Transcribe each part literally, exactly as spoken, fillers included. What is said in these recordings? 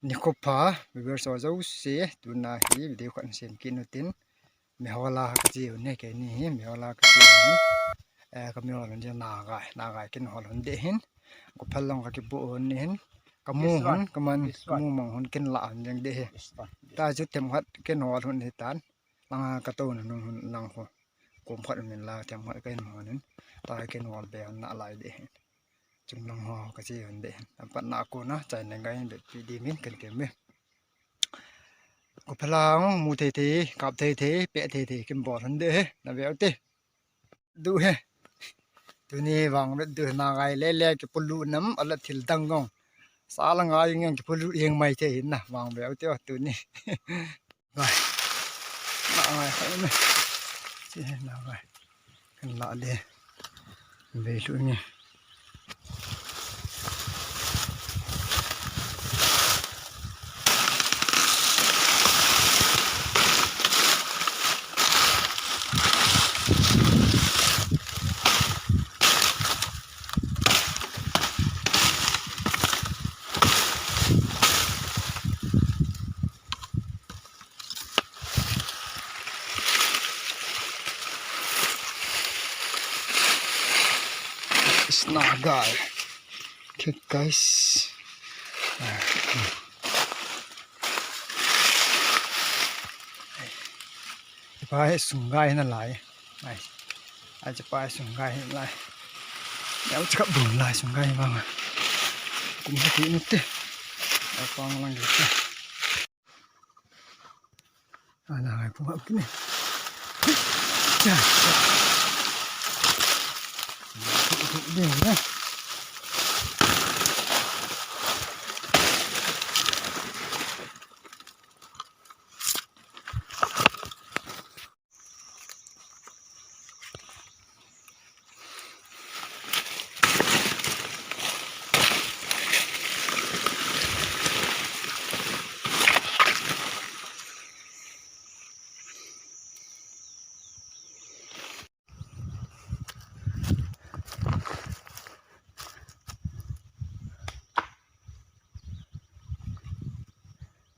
Nikho pha, viewers ho jouse, tuna hi video khat sem kit u tin. Mihola kache u ne, keini hi Mihola kache u ne. Eh, ka mihol un jeng Nagai, Nagai kin hol un de hin. Ko phal long ka kibu un hin. Ka mu This one. hun, ka man, This ka one. mu mang hun kin la un jeng de hi. This one. This Ta chu themkhat kin hol un hi tan. Langa ka to na nung hun lang ho. Kom khat min la themkhat ka hin hol un. Ta kin hol be na lai de hin. Chung lang ho kache un de hin. Ampat na ko na, chai na gai be pi di min kan kem me. Ko phalang mu thei thei, kap thei thei, pe thei thei, kin bol han de he, na ve te. Du he. Tuni vang ve du Nagai le le ki pulu nam ala thil dang gong. Sa la ngai ngeng ki pulu yeng mai thei hin na, vang ve te tuni. Ngai. Nagai hai me. Si he Nagai. Kan la le. Ve lu nge. It's not a guy. Okay, guys. Ipa hi sunggai na lai. Ai. Ai, ipa hi sunggai na lai. Yau chakap bun lai sunggai bang. Kum hati ni te. Ai, pang lang gitu. Ana ngai pung hap kini. Cha, cha. Ding na.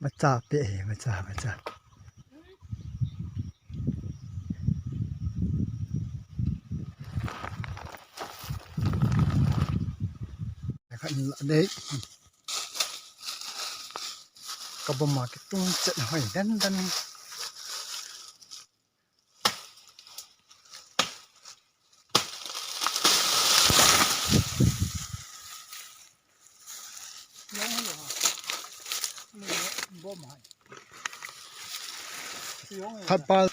Macha pe he, macha, macha. Khat la dei. Ka bom ma kitung chet hoi den den. Khat pa.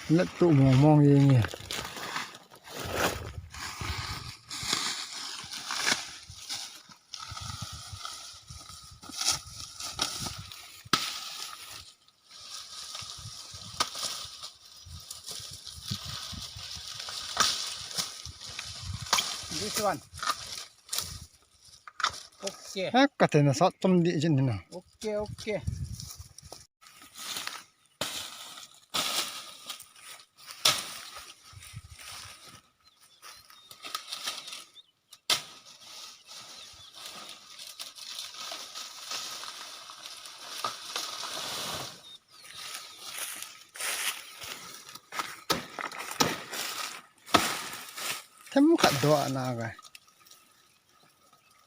Nat tu mong mong ye nge. This one. Okay. Eh, ka te na sa tum di jin na. Okay, okay. Themkhat doh na ga.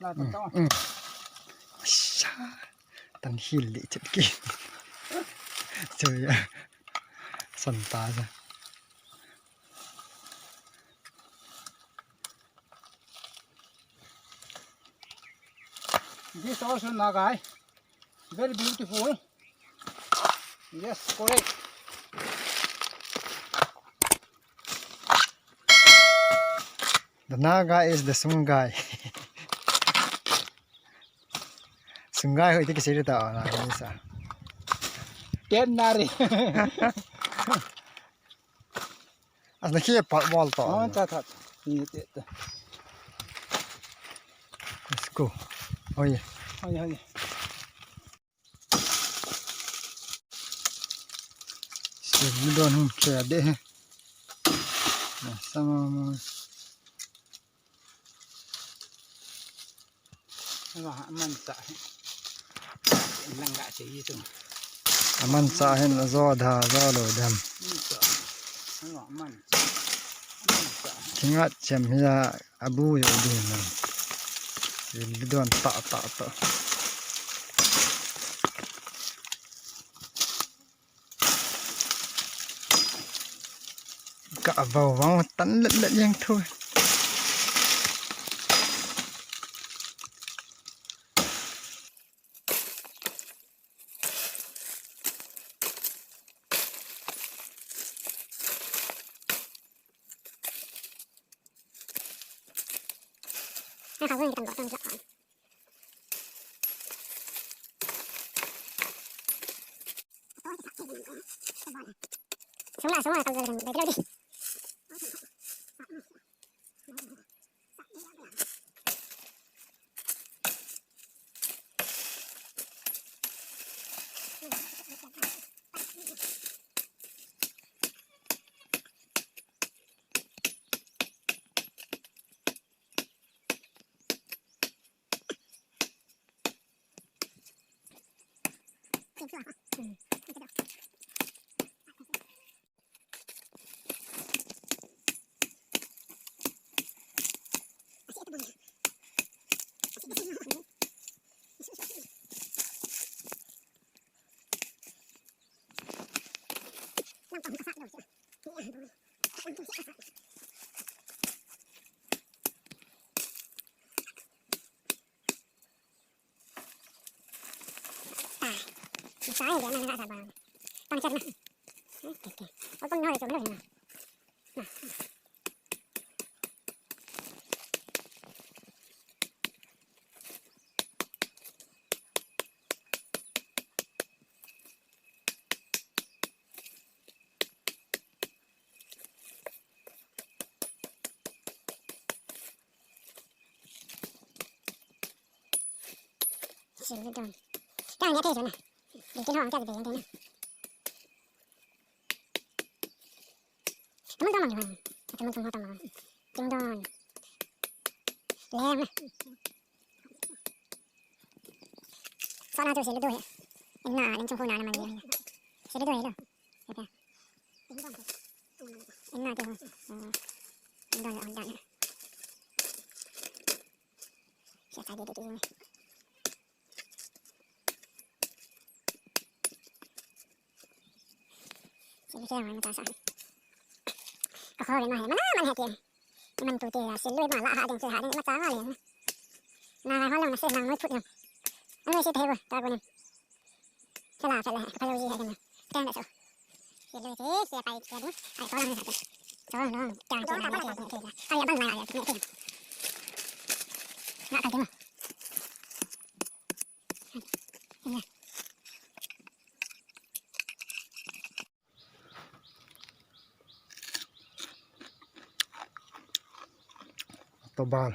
La ta ta. Mm. Sa tan hil li chet ki. Chu ya. San ta ja. This also Nagai. Very beautiful. Yes, correct. The Naga is the Sungai. Sungai ho iti kisiri ta na ni sa. Ken nari. As na ki pal bol to. Oh, ta, ta. Ni te, ta. Let's go. Hoi. Hoi, hoi. Sil don hung che de he. Na sama mo. Aman sa he. Lang ga se yi tu. Aman sa he na zo da zo lo dam. Aman sa. Aman sa. Kingat chem hi ya. Abu yo din na. Sil don ta ta ta. Ka vau vang tan let let yang thu. Sil don. Kang ya te jona. Di kin hong kya de de na. Tumang tumang ni hong. Tumang tumang tumang. Ding don. Lem na. Sana tu sil do he. Inna ling chung khu na na man ye. Sil do he lo. Inna tu. Ding don le on dan. Sia ta de de de. Sil ke ma ta sa. Ka ho le ma he. Mana man he ti. Man tu te ya sil lui ma la ha ding se ha ding ma ta nga le. Na ho long na se nang noi phut yong. Noi se te go ta go ni. Chala pele, pele ji hai kena. Teng da so. Ye lo je, ye pai ye ding. Ai, to lang ni sa te. To lang, to lang, to lang, to lang. Ai, abang lai, ai, ne te. Na ka ding. Tobal.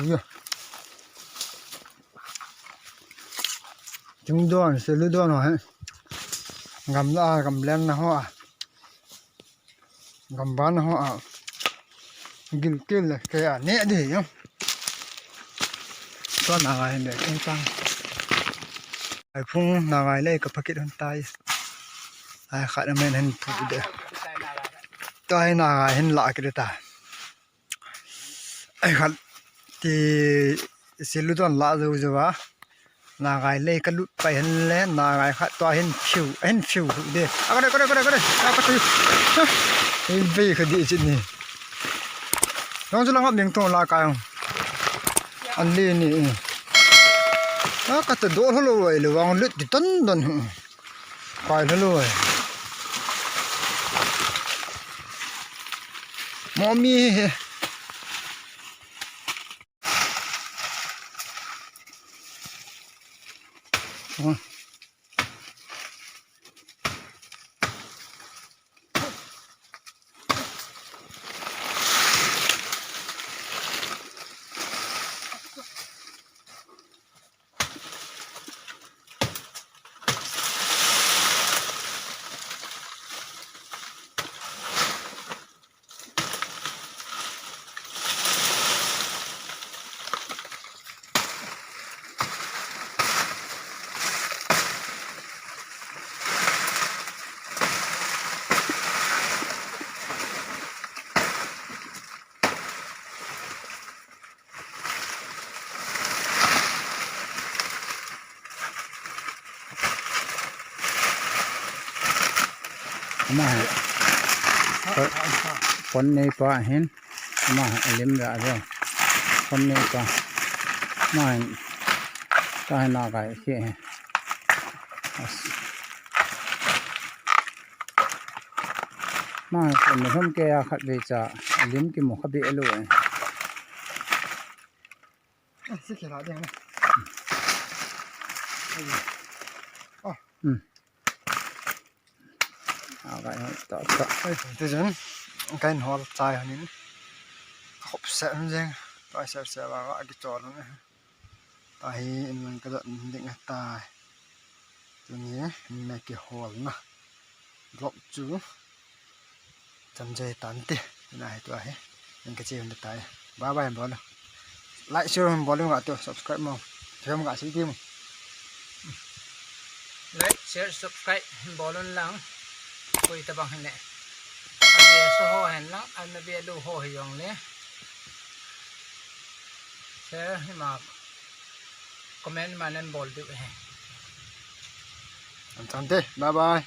Iya. Chung don, selu don ho he. Gamla, gamlen na ho a. Gamban ho a. Gilkel le ke a ne di yo. Tua nangai hin le keng tang. Ai phung nangai le ka pakit hon tai. Ai khat men hin pu de. Tua hi nangai hin la ki de ta. Ai khat ti silu don la zo zo a. Nangai le ka lut pai hin le nangai khat tua hin phiu, hin phiu hu de. A ka de, ka de, ka de, ka de. A ka tu. Ei ve ka di chi ni. Nong chu la ngap ding tong la ka yong. An le ni. A ka ta do lo lo ai le wang lut di ton don hu. Kai lo lo ai. Mo mi he. Ama hi. Pon neipa hin. Ama hi alim ve a ve. Pon neipa. Ama hin. Tahi na kai khi hi. Ama hi pon ni hum ke a khat ve cha. Alim kimu kha be lo e. Sikila ding na. Hmm. Akai hol ta ta. Ai, tu jun. Kahin hol chai hanin. Khop se jeng. Pai se se ba ba ki chol ne. Tahi in lang ka dot ding ta. Tuni me ki hol na. Vlog chu. Cham jai tante. Ina hi tua hi. Ning ka chi hun tai. Bye bye bol. Like share bol nga tu subscribe mo. Share nga si ti mo. Like, share, subscribe bol un lang. Koi tabang hin le. Abi so ho hen lang, an abi lu ho hi yong le. Share hi ma comment ma nen bol du he. An tante. Bye bye.